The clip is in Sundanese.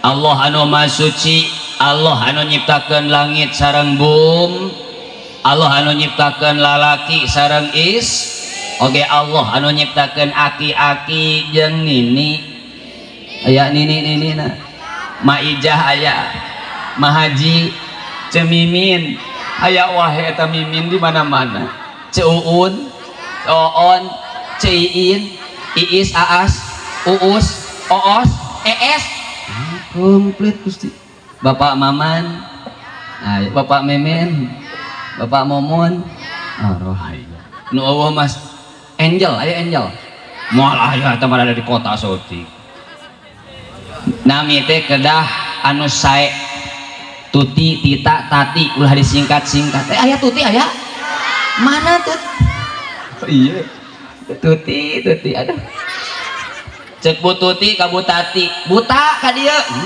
Allah anu Maha Suci, Allah anu nyiptakeun langit sareng bumi, Allah anu nyiptakeun lalaki sareng is. Oke, Allah anu nyiptakeun aki-aki jeung nini. Aya nini nini na Maijah, aya Mahaji, Cemimin aya. Wah, eta Mimin di mana-mana. Ceuun, Oon, Ciin, Iis, Aas, Uus, Oos, Ees, komplit. Gusti, Bapak Maman. Nah, Bapak Memen, Bapak Momon. Aroh, nu eueuh Mas Angel. Aya Angel moal? Aya, eta mah ada di kota Soti. Nami teh kedah anu sae, Tuti, Tita, Tati, ulah disingkat-singkat. Eh, aya Tuti? Aya mana Tut? Oh, iya, Tuti, Tuti. Aduh, cek Bu Tuti ka Bu Tati, buta ka dieu.